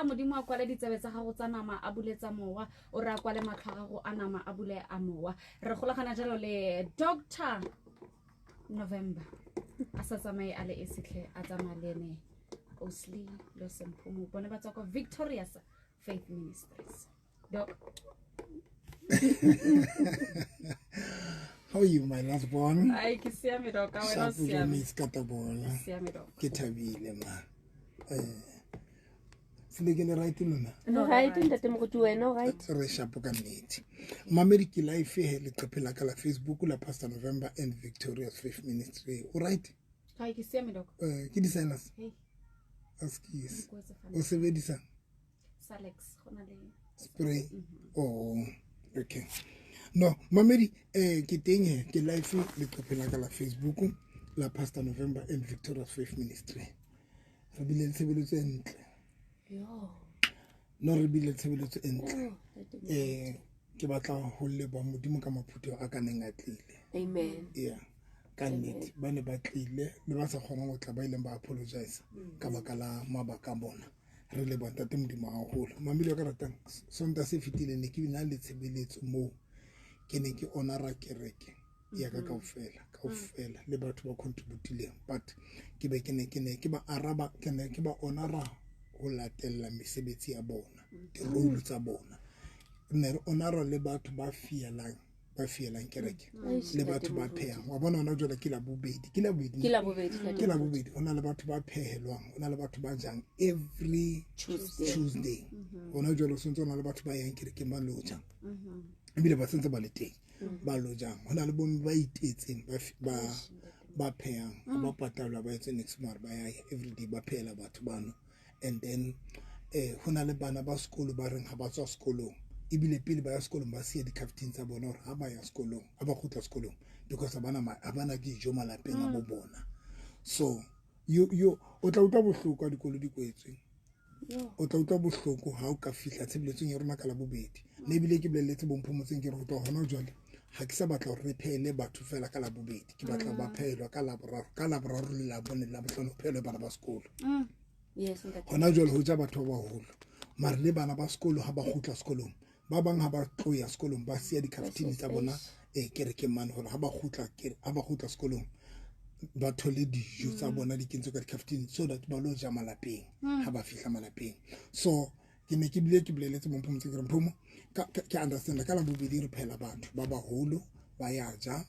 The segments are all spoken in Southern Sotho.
Rapela Modimo a kwale ditsebe tsa gago tsa nama a bule tsa mowa, o re a kwale matlho a gago a nama a bule a mowa. Re golagana jalo le Dr November a sa tsamaye a le esitlhe, a tsamaya le ene Osli Losemphumo, bone ba tswa kwa Victorious Faith Ministries. Doc. How are you, my last born? Ai, ke siame, Doc. A wena o siame? Siame. Siame, Doc. Ke thabile ma. Sele ke le right lona? No, right, ntate moruti, wena o right? Re shapo ka nnete. Mamedi, ke live he leqephe la ka la Facebook la Pastor November and Victorious Faith Ministry. O right? Ai, ke siame, Doc. Ke di-sinus? Hey. Askies. O sebedisa? Salex, go na le spray. Oh, okay. No, mamedi, ke teng he, ke live leqephe la ka la Facebook la Pastor November and Victorious Faith Ministry. Re bile le tshebeletso e ntle. No, re bile le tshebeletso e ntle. Ke batla ho leboha Modimo ka maphutheo a ka neng a tlile. Amen. Yeah. Ka nnete ba ne ba tlile le ba sa kgonang ho tla, ba ileng ba apologize ka baka la mabaka a bona. Re leboha Ntate Modimo haholo. Mamedi wa ka ratang, Sontaha se fetileng ne ke na le tshebeletso moo ke ne ke honora kereke ya ka kaofela, kaofela le batho ba contributileng, but ke be ke ne ke ne ke ba araba, ke ne ke ba honora ho latella mesebetsi ya bona, di-role tsa bona. Ne re honora le batho ba fielang, ba fielang kereke le batho ba phehang. Wa bona hona jwale ke la bobedi, ke la bobedi, Ke la bobedi, ntate. Ke la bobedi. Ho na le batho ba phehelwang, ho na le batho ba jang every Tuesday. Tuesday. Hona jwale ho sentse ho na le batho ba yang kerekeng ba lo ja. Ebile ba sentse ba le teng, ba lo jang. Ho na le bomme ba itetseng, ba phehang, ha ba patalwa, ba etse next month, ba ya every day ba phehela batho bano. And then ho na le bana ba sekolo ba reng ha ba tswa sekolong, ebile pele ba ya sekolong ba siya di-cafeteria tsa bona hore ha ba ya sekolong, ha ba kgutla sekolong, because ha bana dijo malapeng a bo bona. So you o tla utlwa bohloko ha dikolo di kwetswe. O tla utlwa bohloko ha o ka fihla tshebeletsong ya rona ka Labobedi. Nna ebile ke bolelletse bomphomotseng ke re ho tloha hona jwale ha ke sa batla hore re phehele batho fela ka Labobedi, ke batla ba phehelwa ka Laboraro, ka Laboraro le Labone le Labohlano ho phehelwe bana ba sekolo. Yes, ntate. Hona jwale ho ja batho ba baholo, mare le bana ba sekolo ha ba kgutla sekolong, ba bang ha ba tlo ya sekolong ba siya di-cafeteria tsa bona kerekeng mane hore ha ba kgutla sekolong ba thole dijo tsa bona di kentswe ka di-cafeteria so that ba lo ja malapeng ha ba fihla malapeng. So ke ne ke bile ke boleletse bomphomo tse ke re mphomo ke understand ka Labobedi re phela batho ba baholo ba ya ja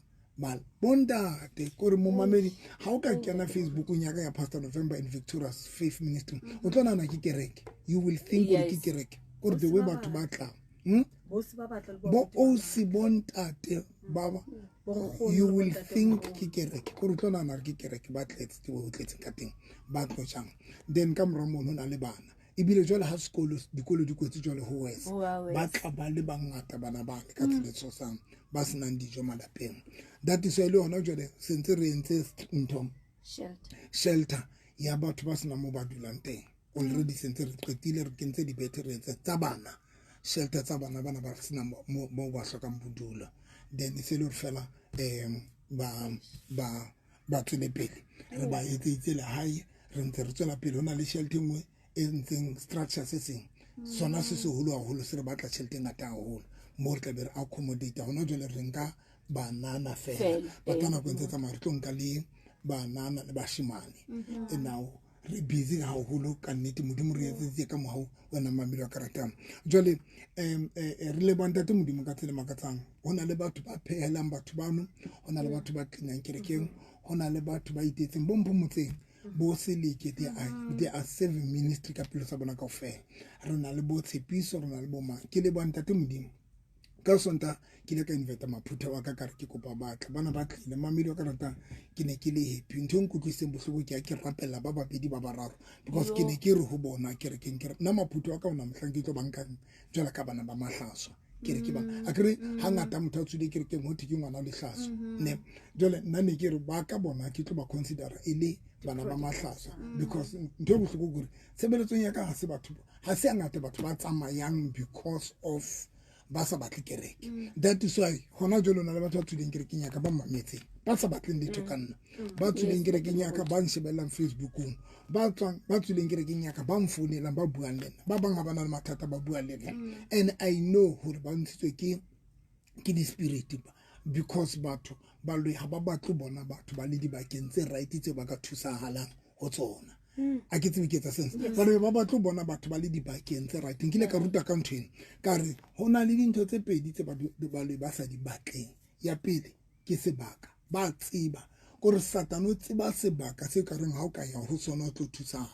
bontate kore momamedi ha o ka kena Facebookong ya ka ya Pastor November and Victorious Faith Ministry, o tlo nahana ke kereke. You will think hore ke kereke, kore the way batho ba tlang. Bo osi bontate ba ba, you will think ke kereke, kore o tlo nahana hore ke kereke, ba tletse, ke bo tletse ka teng, ba tlo jang. Then ka mora mono ho na le bana, ebile jwale ha sekolo, dikolo di kwetse jwale ho wes, Ho wa wes. ba tla ba le bangata bana bane ka tsela e tshosang, ba senang dijo malapeng. That is why le hona jwale sentse re entse ntho Shelter. Shelter ya batho ba senang mo ba dulang teng. Already sentse re qetile, re kentse dibethe, re entse tsa bana, shelter tsa bana, bana ba senang mo ba hlokang bodulo. Then e se le hore fela ba tswele pele, re ba etseditse lehae, re ntse re tswela pele. Ho na le shelter e nngwe e ntseng structure se seng sona se seholo haholo, se re batla tjhelete e ngata haholo moo re tla be re accommodate. Hona jwale re nka banana fela, Fela, ba ka ee. nako e ntse tsamaya re tlo nka le banana le bashemane. And now re busy haholo ka nnete, Modimo re etseditse ka mohau wena mamedi wa ka ratang. Jwale re leboha Ntate Modimo ka tsela e makatsang. Ho na le batho ba phehelang batho bano, ho na le batho ba cleanang kerekeng, ho na le batho ba itetseng bo mpho motseng bo seleke, they are serving ministry ka pelo tsa bona kaofela. Re na le bo Tshepiso, re na le bo mang. Ke leboha Ntate Modimo. Ka Sontaha ke ile ka invite maphutha wa ka, ka re ke kopa batla bana ba tlile. Mamedi wa ka ratang, ke ne ke le happy. Ntho e nkutlwisitseng bohloko ke ya ke rapella ba babedi ba bararo, because ke ne ke re ho bona kerekeng, ke re nna maphutha wa ka ona mohlang ke tlo ba nkang jwalo ka bana ba mahlaswa, ke re ke bana a kere hangata motho a tswile kerekeng ho thwe ke ngwana lehlaswa ne. Jwale nna ne ke re ba ka bona ke tlo ba considera e le bana ba mahlaswa, because ntho e bohloko ke hore tshebeletsong ya ka ha se batho, ha se hangata batho ba tsamayang because of Ba sa batle kereke. That is why hona jwale na le batho ba tswileng kerekeng ya ka ba mametseng, ba sa batleng letho ka nna, ba tswileng kerekeng ya ka ba nshebellang Facebookong, ba tswang ba tswileng kerekeng ya ka ba mfounelang, ba buang le nna. Ba bang ha ba na le mathata ba bua le nna, and I know hore ba ntshitswe ke di-spirit ba, because batho baloi ha ba batle bona batho ba le dibakeng tse right tseo ba ka thusahalang ho tsona. A ke tsebe ke etsa sense? Baloi ba batle ho bona batho ba le dibakeng tse right. Nkile ka ruta ka ntho ena, ka re ho na le dintho tse pedi tse baloi ba sa di batleng. Ya pele ke sebaka. Ba tseba kore Satane o tseba sebaka se ka reng ha o ka ya ho sona o tlo thusahala.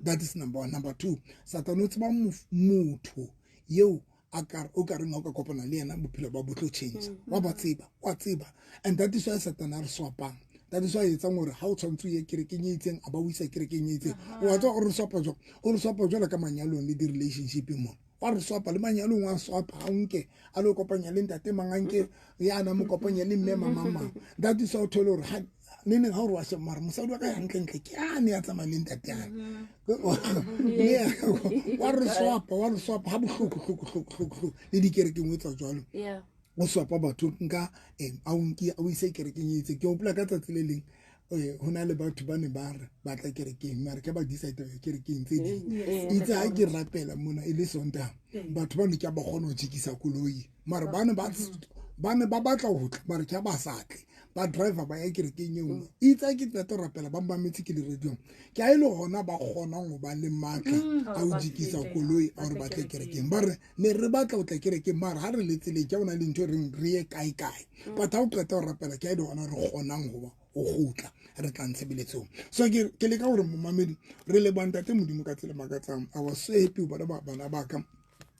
That is number one. Number two, Satane o tseba motho eo o ka reng ha o ka kopana le yena bophelo ba bo tlo change. Wa ba tseba, wa tseba. And that is why Satane a re swapang. That is why etsang hore ha o tshwanetse o ye kerekeng e itseng, a ba o isa kerekeng e itseng. Wa tswa o re swapa jwang? O re swapa jwalo ka manyalong le di-relationship mona. Wa re swapa le manyalong, wa swapa ha o nke a lo kopanya le ntate mang, a nke ya na mo kopanya le mme mang, mang, mang. That is why o thole hore ha ne neng ha o re wa sheba, mara mosadi wa ka hantlentle ke ane ya tsamaya le ntate ane. Wa re swapa, wa re swapa ha bohloko, hloko, hloko, hloko, hloko. Le dikerekeng o etsa jwalo. O swapa batho nka a o nke a o ise kerekeng e itseng. Ke hopola ka tsatsi le leng, ho na le batho ba ne ba re ba tla kerekeng, mare ke ba decide ho ya kerekeng tse ding. Itse ha ke rapela mona e le Sontaha, batho ba ne ke ba kgona ho jikisa koloi, mara ba ne ba batla ho tla, mara ke ba sa tle. Ba driver ba ya kerekeng e nngwe. Itse ha ke qeta ho rapela, ba mmametse ke le radio, ke a e le hona ba kgonang ho ba le matla a ho jikisa koloi a hore ba tle kerekeng. Ba re ne re batla ho tla kerekeng, mara ha re le tseleng ke bona le ntho e reng re ye kae kae. But ha o qeta ho rapela, ke a e le hona re kgonang ho ba ho kgutla re tlang tshebeletsong. So ke leka hore momamedi, re leboha ntate Modimo ka tsela makatsang. I was so happy ho bona bana ba ka,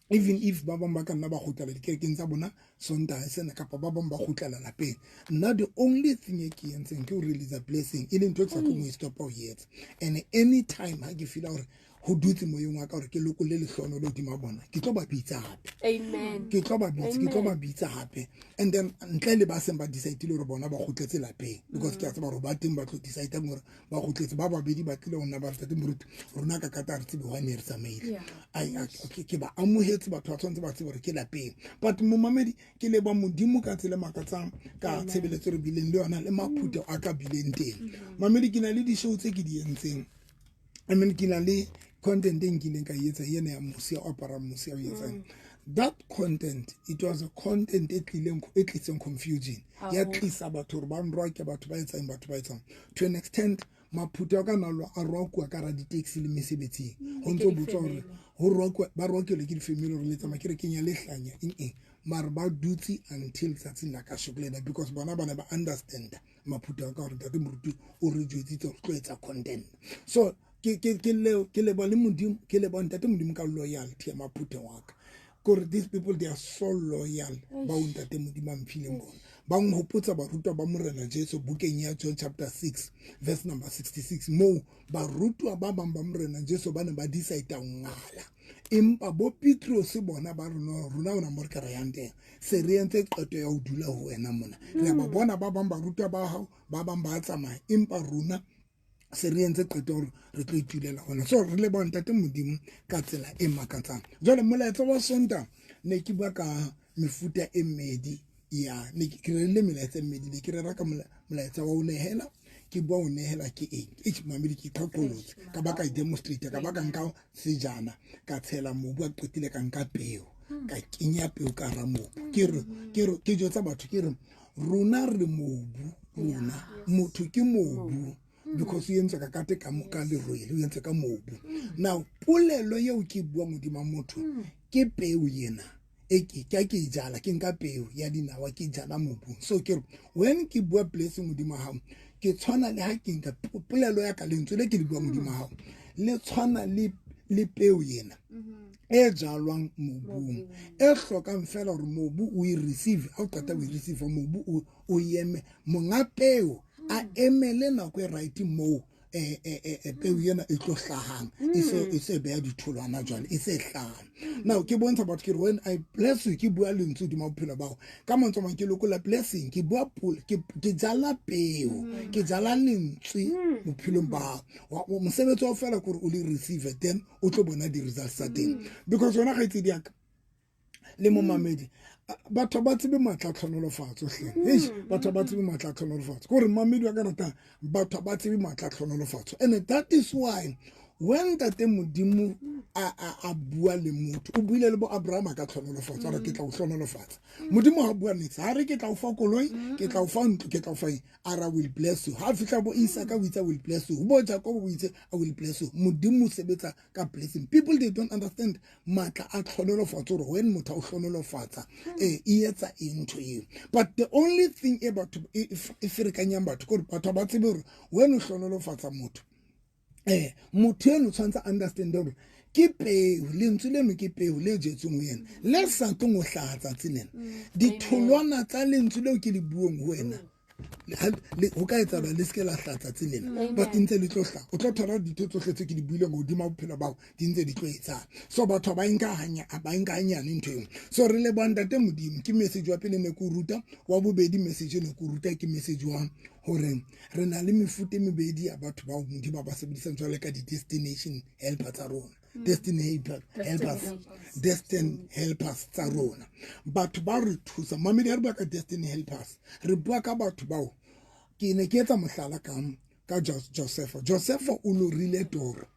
even if ba bang ba ka nna ba kgutlela dikerekeng tsa bona Sontaha sena, kapa ba bang ba kgutlela lapeng. Nna the only thing e ke entseng ke ho release blessing, e leng ntho e ke sa tlong ho e stopa ho etsa. And anytime ha ke feela hore ho dutse moyeng wa ka hore ke lokolle lehlohonolo hodima bona, ke tlo ba bitsa hape. Amen. Ke tlo ba bitsa, ke tlo ba bitsa hape. And then ntle le ba seng ba decide-ile hore bona ba kgutletse lapeng, because ke a tseba hore ba teng ba tlo decide hore ba kgutletse. Ba babedi ba tlile ho nna ba re, "Ntate Moruti, rona ka kata re tsebe why ne re tsamaile." Ai, ke ba amohetse. Batho ba tshwanetse ba tsebe hore ke lapeng. But momamedi, ke leboha Modimo ka tsela e makatsang ka tshebeletso re bileng le yona le maphutho a ka bileng teng. Mamedi, ke na le di-show tse ke di entseng. I mean, ke na le content e nkileng ka e etsa ena ya mosi o aparang mosi o etsang. That content, it was a content e tlileng, e tliseng confusion, ya Haholo. tlisa batho hore ba nroake, batho ba etsang, batho ba etsang. To an extent, maphutho a ka na a roakuwa ka hara di-taxi le mesebetsing, ho ntso botswa hore ho roakuwa, ba roakelwe ke di-family hore le tsamaya kerekeng ya lehlanya eng eng. Mara ba dutse until tsatsing la kasheko lena, because bona ba ne ba understand maphutho a ka hore ntate Moruti o re jwetsitse hore tlo etsa content. So ke leboha le Modimo, ke leboha ntate Modimo ka loyalty ya maphutho wa ka, kore these people, they are so loyal. Ba o ntate Modimo a mphileng bona, ba nhopotsa barutwa ba Morena Jesu bukeng ya John chapter 6 verse number 66, moo barutwa ba bang ba Morena Jesu ba ne ba decide ho ngala, empa bo Petrose bona ba rona, rona ona mo re ka re yang teng, se re entse qeto ya ho dula ho wena mona. Re a ba bona ba bang barutwa ba hao, ba bang ba tsamaya, empa rona se re entse qeto hore re tlo itulela hona. So re leboha ntate Modimo ka tsela e makatsang. Jwale molaetsa wa Sontaha ne ke bua ka mefuta e mmedi ya ne ke rerile melaetsa e mmedi. Ne ke rera ka molaetsa wa ho nehela. Ke bua ho nehela ke eng? Eish, mamedi, ke qhaqholotse ka ba ka e demonstrate, ka ba ka nka sejana, ka tshela mobu, a qetile ka nka peo, ka kenya peo ka hara mobu. Ke re ke jwetsa batho, ke re rona re mobu, rona motho ke mobu, because o entswe ka kate ka lerwele, o entswe ka mobu. Now polelo eo ke buang hodima motho ke peo ena e ke e jala. Ke nka peo ya dinawa, ke jala mobung. So ke re when ke bua blessing hodima hao, ke tshwana le ha ke nka polelo ya ka, lentswe le ke le buang hodima hao le tshwana le peo ena e jalwang mobung, e hlokang fela hore mobu o e receive. Ha o qeta o e receive, mobu o eme, monga peo a emele nako e right moo peo ena e tlo hlahang, e se beha ditholwana jwale e se hlahang. Now ke bontsha batho, ke re when I bless you, ke bua lentswe hodima bophelo ba hao. Ka mantswe a mang, ke lokola blessing, ke bua pole, ke jala peo, ke jala lentswe bophelong ba hao. Mosebetsi wa fela kore o le receive, then o tlo bona di-results tsa teng, because yona kgaitsedi ya ka. Le momamedi, batho ba tsebe matla a tlhonolofatso hle. Eish, batho ba tsebe matla a tlhonolofatso. Ke hore mamedi wa ka ratang, batho ba tsebe matla a tlhonolofatso. And that is why when Ntate Modimo a bua le motho, o buile le bo Abraham ka tlhonolofatso, a re ke tla o hlonolofatsa. Modimo ha bua niks, ha re ke tla o fa koloi, ke tla o fa ntlo, ke tla o fa eng, a re I will bless you. Ha fihla bo Isaka o itse I will bless you, bo Jacob o itse I will bless you. Modimo o sebetsa ka blessing. People, they don't understand matla a tlhonolofatso, hore when motho a o hlonolofatsa, e etsa eng ntho eo. But the only thing e batho e ferekanyang batho ke hore batho ha ba tsebe hore when o hlonolofatsa motho, motho eno tshwanetse a understand hore ke peo, lentswe leno ke peo le jetsweng ho yena, le sa tlong ho hlaha tsatsi lena. Ditholwana tsa lentswe leo ke le buong ho wena, ho ka etsahala le se ke la hlaha tsatsi lena, but ntse le tlo hlaha. O tlo thola dintho tsohle tse ke di buileng hodima bophelo ba hao, di ntse di tlo etsahala. So batho ba nka hanya, ba nka hanyane ntho eo. So re leboha Ntate Modimo. Ke message wa pele ne ke o ruta, wa bobedi message ne ke o ruta ke message wa hore re na le mefuta e mebedi ya batho bao Modimo a ba sebedisang jwalo ka di-destination helper tsa rona. Destiny helpers, destiny helpers tsa rona. Batho ba re thusa. Mamedi, ha re bua ka destiny helpers, re bua ka batho bao. Ke ne ke etsa mohlala ka Josepha. Josepha o lorile toro.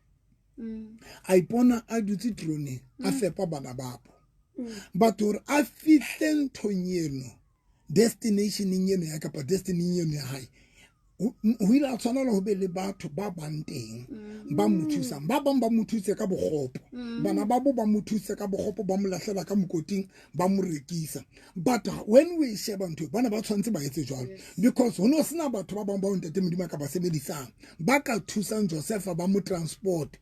A ipona a dutse troneng, a fepa bana babo. Batho hore a fihle nthong eno, destinationeng eno ya kapa destiny eno ya hae, ho ile a tshwanela ho be le batho ba bang teng ba mo thusang. Ba bang ba mo thuse ka bokgopo, bana ba bo ba mo thuse ka bokgopo, ba mo lahlela ka mokoting, ba mo rekisa. But when we sheba ntho, bana ba tshwanetse ba etse jwalo, because ho no sena batho ba bang ba Ntate Modimo a ka ba sebedisang, ba ka thusang Josepha, ba mo transport.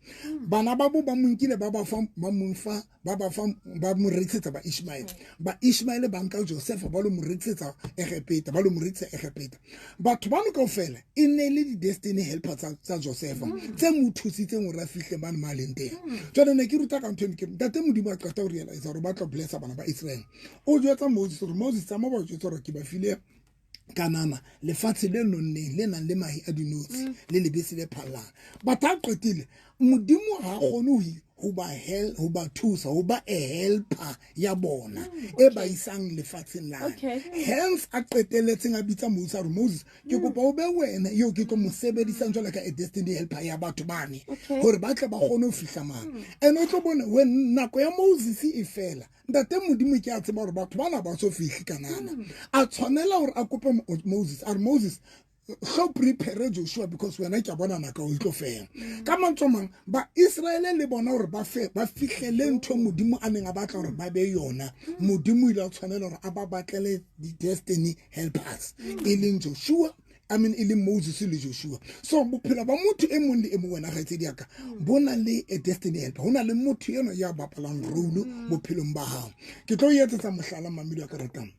Bana ba bo ba mo nkile, ba ba fa, ba mo fa, ba ba fa, ba mo rekisetsa ba Ishmael. Ba Ishmael ba nka Josepha ba lo mo rekisetsa Egepeta, ba lo mo rekisa Egepeta. Batho bano kaofela e ne le di-destiny helper tsa Josepha, tse mo thusitseng hore a fihle mane mo a leng teng. Jwale ne ke ruta ka ntho eno, ke re, Ntate Modimo a qeta ho realize hore ba tlo blessa bana ba Israel. O jwetsa Moses hore Moses, tsamaya ba jwetsa hore ke ba file Kanana, lefatshe le nonneng, le nang le mahe a dinotshi, le lebese le phallang. Batho ha qetile, Modimo ha kgone ho ba ho ba thusa, ho ba a helper ya bona, e ba isang lefatsheng la. Hence a qetelletseng a bitsa Moses, a re, Moses, ke kopa o be wena eo ke tlo mo sebedisang jwalo ka a destiny helper ya batho bane, hore ba tle ba kgone ho fihla mane. And o tlo bona when nako ya Moses e fela, Ntate Modimo ke a tseba hore batho bana ba so fihle Kanana. A tshwanela hore a kope Moses, a re, Moses, hlo prepare Joshua, because wena ke a bona nako e tlo fela. Ka mantswe a mang, ba Israele le bona hore ba fihlele ntho Modimo a neng a batla hore ba be yona, Modimo o ile a tshwanela hore a ba batlele di-destiny helpers, e leng Joshua, I mean, e leng Moses le Joshua. So bophelo ba motho e mong le e mong, wena kgaitsedi ya ka, bo na le a destiny helper. Ho na le motho eno ya bapalang role bophelong ba hao. Ke tlo etsetsa mohlala, mamedi wa ka ratang.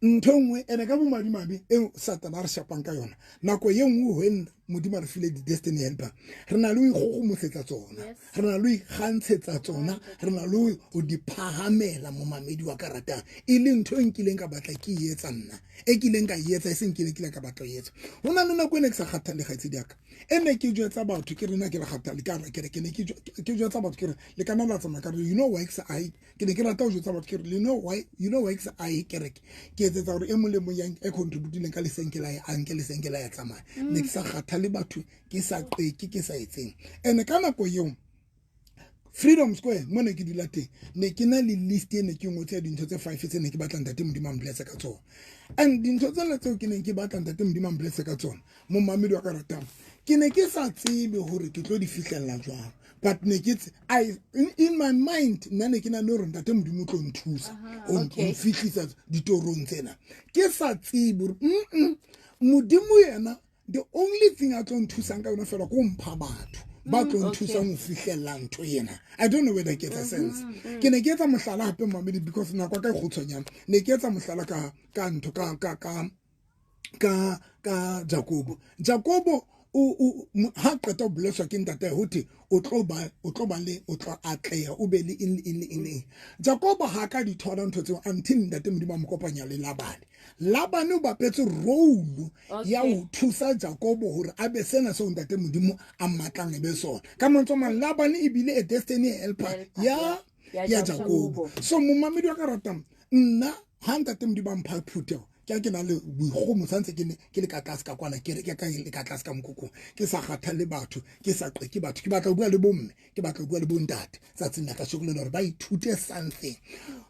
Ntho e nngwe ene ka bomadimabe eo Satana a re shapang ka yona, nako e nngwe when Modimo a re file di-destiny helper, re na le ho ikgogomosetsa tsona, re na le ho ikgantshetsa tsona, re na le ho di phahamela. Momamedi wa ka ratang, e le ntho e nkileng ka batla ke e etsa nna, e kileng ka e etsa, e seng kile ka batla ho e etsa. Ho na le nako e ne ke sa kgathale, kgaitsedi ya ka, e ne ke jwetsa batho ke re nna ke le kgathale ka hara kereke, ne ke jwetsa batho ke re le ka nna la tsamaya ka re, you know why ke sa ahe, ke ne ke rata ho jwetsa batho ke re, you know why, you know why ke sa ahe kereke, ke etsetsa hore e mong le mong yang e contributileng ka lesenke la hae, a nke lesenke la ya tsamaya. Ne ke sa kgathale batho, ke sa qeke, ke sa etseng. And ka nako eo Freedom Square mo ne ke dula teng, ne ke na le list e ne ke ngotse dintho tse 5 tse ne ke batla Ntate Modimo a mblesse ka tsona. And dintho tsena tseo ke neng ke batla Ntate Modimo a mblesse ka tsona, momamedi wa ka ratang, ke ne ke sa tsebe hore ke tlo di fihlella jwang, but ne ke I, in my mind nna ne ke na le hore Ntate Modimo o tlo nthusa ho nfihlisa ditorong tsena. Ke sa tsebe hore Modimo yena the only thing a tlo nthusang ka yona fela ke ho mpha batho ba tlo nthusang ho fihlella ntho ena. I don't know whether ke etsa sense. Ke ne ke etsa mohlala hape, mamedi, because nako ya ka e kgutshwanyane. Ne ke etsa mohlala ka ntho ka Jakobo. Jakobo o ha qeta ho blesswa ke ntate, ho thwe o tlo ba, o tlo ba le, o tlo atleha, o be le eng le eng le eng le eng. Jakobo ha ka di thola ntho tseo until Ntate Modimo a mo kopanya le Labane. Labane o bapetse role ya ho thusa Jakobo hore a be sena seo Ntate Modimo a mmatlang e be sona. Ka mantswe a mang, Labane e bile a destiny helper ya. Ya Jakobo. So momamedi wa ka ratang, nna ha ntate Modimo ba mpha phuthego, ke na le boikgomo, santse ke ne ke le ka tlase ka kwana, ke re ke ka le ka tlase ka mokokong, ke sa kgathalle batho, ke sa qeke batho, ke batla ho bua le bomme, ke batla ho bua le bontate tsatsing la kasheko lena, hore ba ithute something,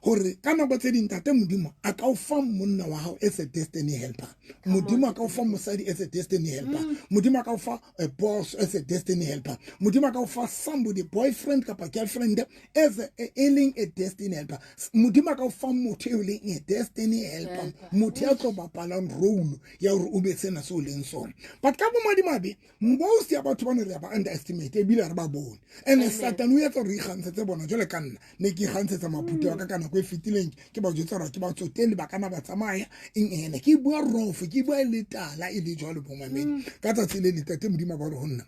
hore ka nako tse ding ntate Modimo a ka o fa monna wa hao as a destiny helper, Modimo a ka o fa mosadi as a destiny helper, Modimo a ka o fa a boss as a destiny helper, Modimo a ka o fa somebody, boyfriend kapa girlfriend, as a, e leng a destiny helper. Modimo a ka o fa motho e leng a destiny helper, motho ya tlo bapalang role ya hore o be sena se o leng sona. But ka bomadimabe, most ya batho bana re ya ba underestimate, ebile re ba bone. And Satan o etsa hore re ikgantshetse bona. Jwale ka nna ne ke ikgantshetsa maphuthe wa ka ka nako e fetileng, ke ba jwetsa hore ke ba tsotelle, ba kana ba tsamaya eng ene, ke bua rofo, ke bua le tala e le jwalo. Bomamedi, ka tsatsi le letate Modimo a ba re ho nna,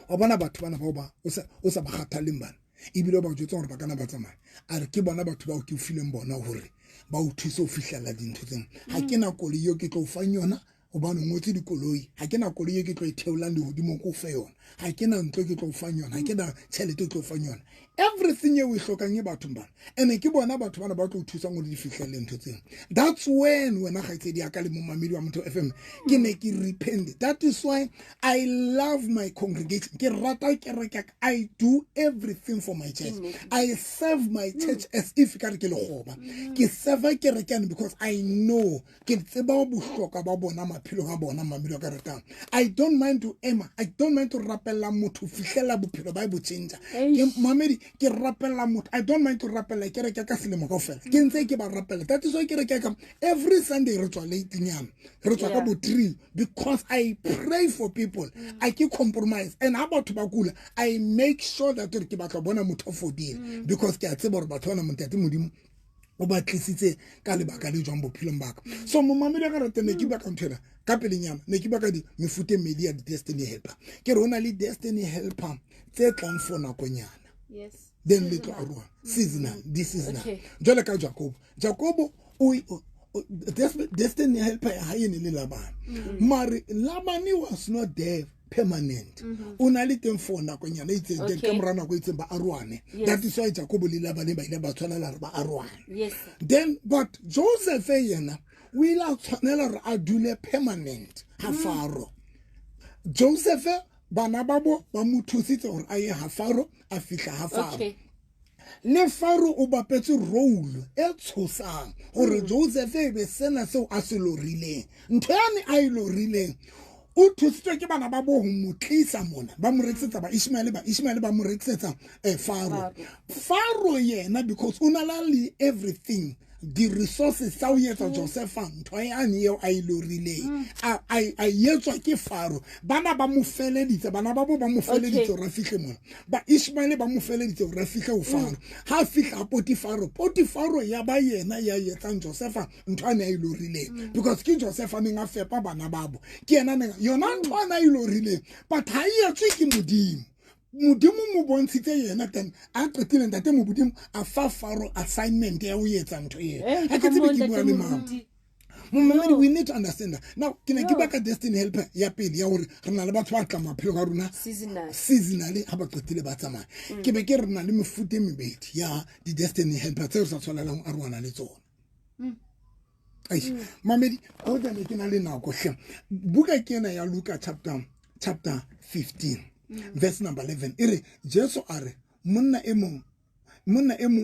wa bona batho bana bao ba o sa ba kgathalleng bana, ebile o ba jwetsa hore ba kana ba tsamaya, a re ke bona batho bao ke o fileng bona hore ba o thuse ho fihlella dintho tsena. Ha ke na koloi eo ke tlo o fang yona, hobane o ngotse dikoloi. Ha ke na koloi e ke tlo e theolang lehodimong ke o fe yona. Ha ke na ntlo ke tlo o fang yona. Ha ke na tjhelete e tlo o fang yona. Everything eo o e hlokang e bathong bana, ene ke bona batho bana ba tlo o thusang hore di fihlelle ntho tseo. That's when wena kgaitsedi ya ka le momamedi wa Motho FM, ke ne ke repent. That is why I love my congregation. Ke rata kereke ya ka. I do everything for my church. I serve my church as if ka re ke lekgoba. Ke serve kereke yane because I know, ke tseba bohlokwa ba bona maphelong a bona. Mamedi wa ka ratang, I don't mind to ema, I don't mind to rapella motho ho fihlella bophelo ba e bo change. Ke mamedi, ke rapella motho, I don't mind to rapella kereke ka selemo kaofela, ke ntse ke ba rapella. That is why kereke ka every Sunday re tswa late nyana, re tswa ka bo 3, because I pray for people. I ke compromise, and ha batho ba kula, I make sure that ke batla bona motho a fodile, because ke a tseba hore batho bana montate Modimo o ba tlisitse ka lebaka le jwang bophelong ba ka. So momamedi wa ka rateng, ne ke bua ka ntho ena ka pelenyana, ne ke bua ka di mefuta e mmedi ya di-destiny helper. Ke re ho na le destiny helper tse tlang for nakonyana, then le tlo aroha, seasonal, di-seasonal. Jwale ka Jacobo, Jacobo o destiny helper ya hae e ne le Labane, mare Labane was not there permanent. O na le teng for nakonyana e itseng, then ka mora nako e itseng ba arohane. That is why Jacobo le Labane ba ile ba tshwanela hore ba arohane. Then but Joseph yena o ile a tshwanela hore a dule permanent ha Faro. Joseph, bana ba bo ba mo thusitse hore a ye ha Faro, a fihla ha Faro. Le Faro o bapetse role e tshosang hore Joseph e be sena seo a se lorileng. Ntho yane a e lorileng, o thusitswe ke bana ba bo ho mo tlisa mona, ba mo rekisetsa ba Ishmael, ba Ishmael ba mo rekisetsa Faro. Faro yena, because o na le everything, di-resources tsa ho etsa Josepha ntho yane eo a e lorileng, a etswa ke Faro. Bana ba mo feleditse, bana ba bo ba mo feleditse hore a fihle mona. Ba Ishmael ba mo feleditse hore a fihle ho Faro. Ha a fihla Potifaro, Potifaro ya ba yena ya etsang Josepha ntho ane a e lorileng, because ke Josepha a neng a fepa bana babo, ke yena neng yona ntho ane a e lorileng. But ha e etswe ke Modimo. Modimo mo bontshitse yena, then a qetile ntate mo Modimo a fa Faro assignment ya ho etsa ntho eo. Ha ke tsebe ke bua le mang. Momamedi, we need to understand that. Now ke ne ke baka destiny helper ya pele ya hore re na le batho ba tlang maphelong a rona Seasonal. seasonally, ha ba qetile ba tsamaya. Ke be ke re na le mefuta e mebedi ya di-destiny helper tseo re sa tshwanelang ho arohana le tsona. Eish, mamedi, hoja ne ke na le nako hle. Buka ke ena ya Luka chapter 15 verse number 11, e re Jesu a re monna e mong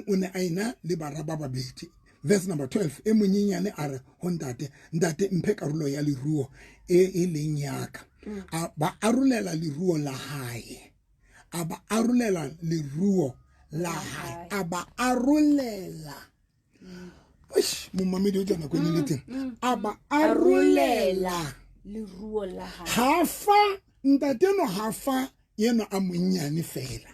o ne a ena le bara ba babedi. Verse number 12, e monyenyane a re ho ntate, "Ntate, mphe karolo ya leruo e leng yaka." A ba arolela leruo la hae, a ba arolela leruo la hae, a ba arolela. Eish, momamedi, o tla nako e ne le teng, a ba arolela leruo la hae. Ha fa ntate no, ha fa yena a monnyane fela,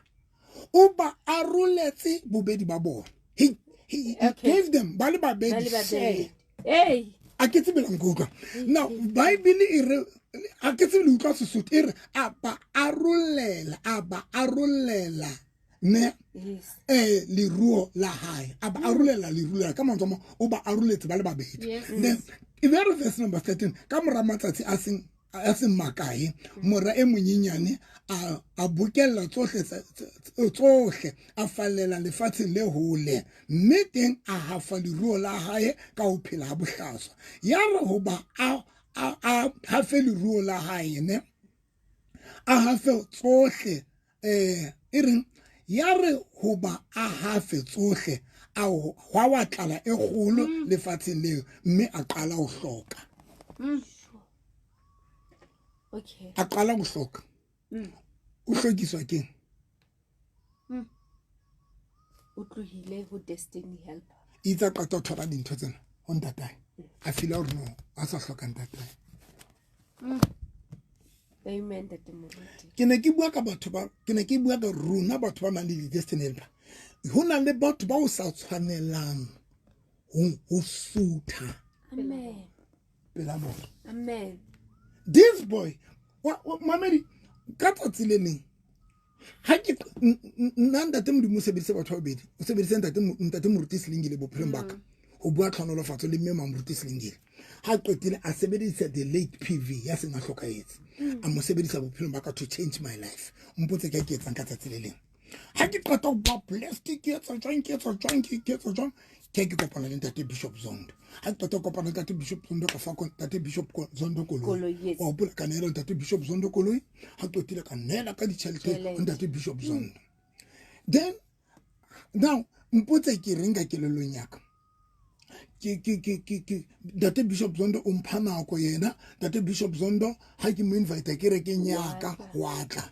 o ba aroletse bobedi ba bona. He gave them ba le Ba babedi le share. babedi. Hey. A ke tsebe la nkutlwa. Now Bible e re, a ke tsebe le utlwa Sesotho, e re a ba arolela, a ba arolela ne leruo la hae, a ba arolela leruo la ka mantswe a mang, o ba aroletse ba le babedi. Then e be re verse number 13, ka mora matsatsi a seng a seng makae, mora e monyenyane a bokella tsohle tsohle, a fallela lefatsheng le hole, mme teng a hafa leruo la hae ka ho phela ha bohlaswa. Ya re hoba a hafe leruo la hae, ne a hafe tsohle, e reng ya re hoba a hafe tsohle, a hwa wa tlala e kgolo lefatsheng leo, mme a qala ho hloka. Okay. A qala ho hloka. O hlokiswa keng? O tlohile ho destiny helper. Itse a qeta ho thola dintho tsena ho ntatae, a feel hore no, a sa hloka ntatae. Amen, Ntate Moruti. Ke ne ke bua ka batho ba, ke ne ke bua ka rona batho ba nang le di-destiny helper. Ho na le batho ba o sa tshwanelang ho sutha. Amen. Pela bona. Amen. This boy, mamedi, ka tsatsi le leng, ha ke nna Ntate Modimo o sebedise batho ba babedi, o sebedise Ntate Moruti Selengile bophelong ba ka ho bua tlhonolofatso le mme Mamoruti Selengile. Ha qetile a sebedisa the late PV ya seng a hlokahetse, a mo sebedisa bophelong ba ka to change my life. Mpotse ke etsang ka tsatsi le leng. Ha ke qeta ho ba blessed, ke etsa jwang, ke etsa jwang, ke etsa jwang, ke kopana le Ntate Bishop Zondo. Ha ke qeta ho kopana le Ntate Bishop Zondo, ka fa Ntate Bishop Zondo koloi. Wa hopola ka neela Ntate Bishop Zondo koloi. Ha qetile ka neela ka ditjhelete ho Ntate Bishop Zondo. Then now mpotse ke reng ka kelellong ya ka. Ke Ntate Bishop Zondo o mpha nako yena. Ntate Bishop Zondo ha ke mo invite kerekeng ya ka wa tla.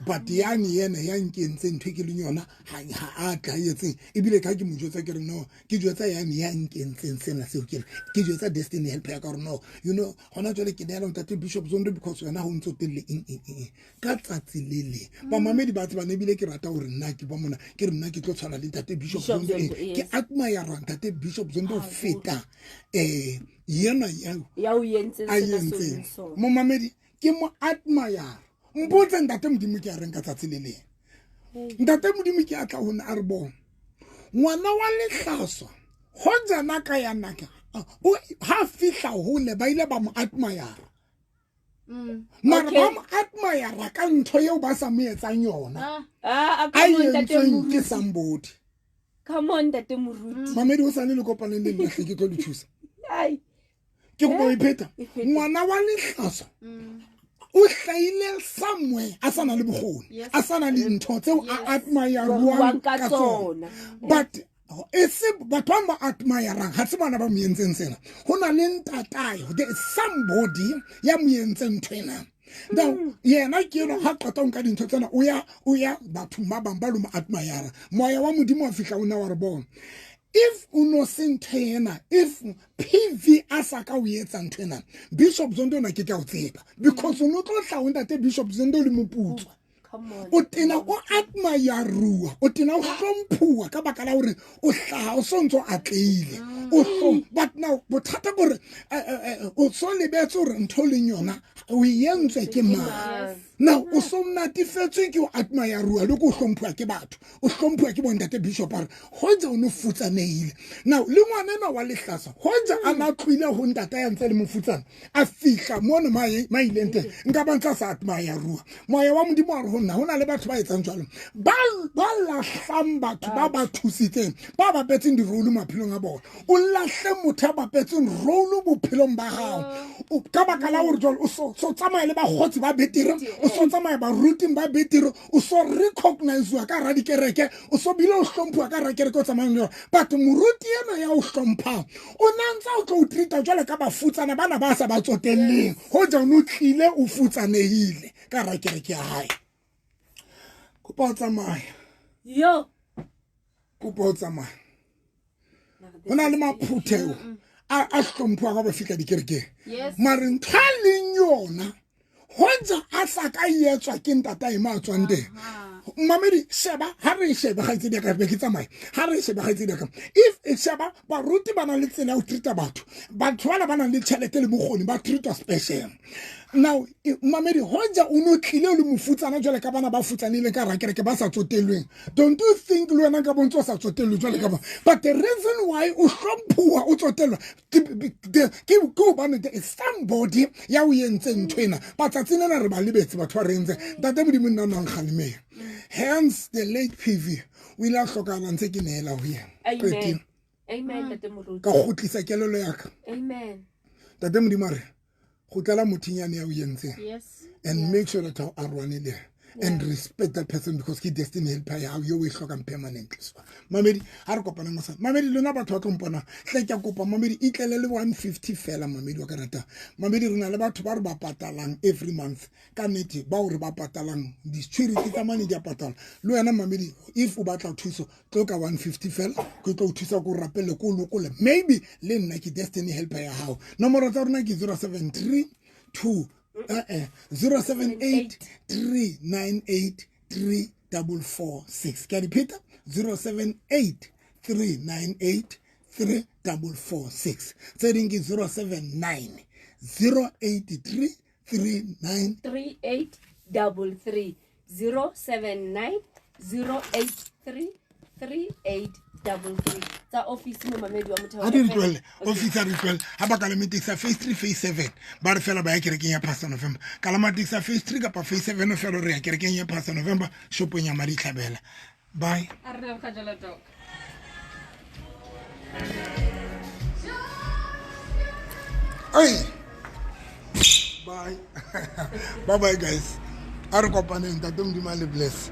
But yane yena ya nkentseng ntho e ke leng yona ha a tla etseng. Ebile ka ke mo jwetsa ke re no, ke jwetsa yane ya nkentseng sena seo ke re, ke jwetsa destiny helper ya ka hore no, you know, hona jwale ke neela Ntate Bishop Zondo because wena ha o ntso telle eng eng eng. Ka tsatsi le le bamamedi ba tseba, ebile ke rata hore nna ke ba mona, ke re nna ke tlo tshwana le Ntate Bishop Zondo. Ke admire Ntate Bishop Zondo ho feta yena ya o entseng sena seo. Momamedi ke mo admire. Mpotse Ntate Modimo ke a reng ka tsatsi le leng. Ntate Modimo ke a tla ho nna a re bona, ngwana wa lehlaswa hoja na ka ya naka ha fihla hole ba ile ba mo admire. Mara ba mo admire ka ntho eo ba sa mo etsang yona. A entsweng ke somebody. Come on, Ntate Moruti. Mamedi o sane le kopaneng le nna, ke tlo le thusa. Ke kopa ho ipheta. Ngwana wa lehlaswa o hlahile somewhere a sa na le bokgoni, a sa na le ntho tseo a admire-wang ka tsona. But e se batho ba mo admirang, ha se bona ba mo entseng sena. Ho na le ntatae, there is somebody ya mo entseng ntho ena. Now yena ke eno ha qeta ho nka dintho tsena, o ya bathong ba bang ba lo mo admire. Moya wa Modimo wa fihla o nna wa re bona, if o no se ntho ena, if PV a sa ka o etsa ntho ena, Bishop Zondo na ke ka o tseba, because o no tlo hla o Ntate Bishop Zondo le moputswa. O tena o admire-ruwa, o tena o hlomphuwa ka baka la hore o hlaha o sontso atlehile. O hlom, but now bothata bore o so lebetse hore ntho leng yona o entswe ke mang. Now o so natifetswe ke o admire-ruwa le ko hlomphuwa ke batho, o hlomphuwa ke bo Ntate Bishop a re hoja o no futsanehile. Now le ngwana enwa wa lehlasa hoja a na tlohile ho ntata ya ntse le mofutsana, a fihla mono ma ileng teng, nka ba ntse a sa admire-ruwa. Moya wa Modimo wa re ho nna, ho na le batho ba etsang jwalo, ba lahlang batho ba ba thusitseng, ba bapetseng di-role maphelong a bona. O lahle motho ya bapetseng role bophelong ba hao ka baka la hore jwale o so tsamaya le bakgotsi ba betere, o so tsamaya baruting ba betere, o so recognize-wa ka hara dikereke, o so bile o hlomphuwa ka hara kereke o tsamayang le yona. But moruti ena ya o hlomphang o na ntse o tlo o treat-a jwale ka bafutsana bana ba sa ba tsotelleng, hoja o no tlile o futsanehile ka hara kereke ya hae. Kopa o tsamaya. Yo. Kopa o tsamaya. Ho na le maphutheo a hlomphuwa ka ba fihla dikerekeng. Mare ntho a leng yona, hoja a sa ka etswa ke ntatae mo a tswang teng. Mamedi sheba ha re shebe kgaitsedi ya ka be ke tsamaye ha re shebe kgaitsedi ya ka if e sheba baruti ba na le tsela ya ho treata batho batho bana ba nang le tjhelete le bokgoni ba treatwa special. Now mamedi hoja o no tlile o le mofutsana jwale ka bana ba futsanehileng ka hara kereke ba sa tsotellweng, don't you think le wena ka bontse o sa tsotellwe jwale ka bona? But the reason why o hlomphuwa o tsotellwa ke hobane there is somebody ya o entseng ntho ena. Batsatsing lena re ba lebetse batho ba re entseng. Ntate Modimo nna nang kgalemeng. Hence the late PV o ile a hlokahala ntse ke neela ho yena. Amen. Amen, Ntate Moruti. Ka kgutlisa kelello ya ka. Amen. Ntate Modimo a re kgutlela mothong yane ya o entseng. Yes. And make sure that ha o arwane le yena. And respect that person because ke destiny helper ya hao eo o e hlokang permanently. So, mamedi ha re kopaneng hosane. Mamedi lona batho ba tlo mpona hle ke a kopa mamedi itlele le 150 fela mamedi wa ka ratang. Mamedi re na le batho ba re ba patalang every month ka nnete bao re ba patalang di-security tsa mane di a patalwa. Le wena mamedi if o batla thuso tlo ka 150 fela ke tlo o thusa ko rapelle ko lokole maybe le nna ke destiny helper ya hao. Nomoro tsa rona ke 073 2 078 398 3446. Ke a di pheta 078 398 3446. Tse ding ke 079 083 39 3833 079 083 3833 tsa office momamedi wa Motheo Ha di re FM. tlohelle office a re tlohelle ha ba kalame taxi ya phase 3 phase 7 ba re fela ba ya kerekeng ya Pastor November. Kalama taxi ya phase 3 kapa phase 7 fela re ya kerekeng ya Pastor November shopong ya Maditlhabela. Bye. A re leboga jalo, Doc. Hey. Bye. Bye bye guys. A re kopaneng ntate Modimo a le bless.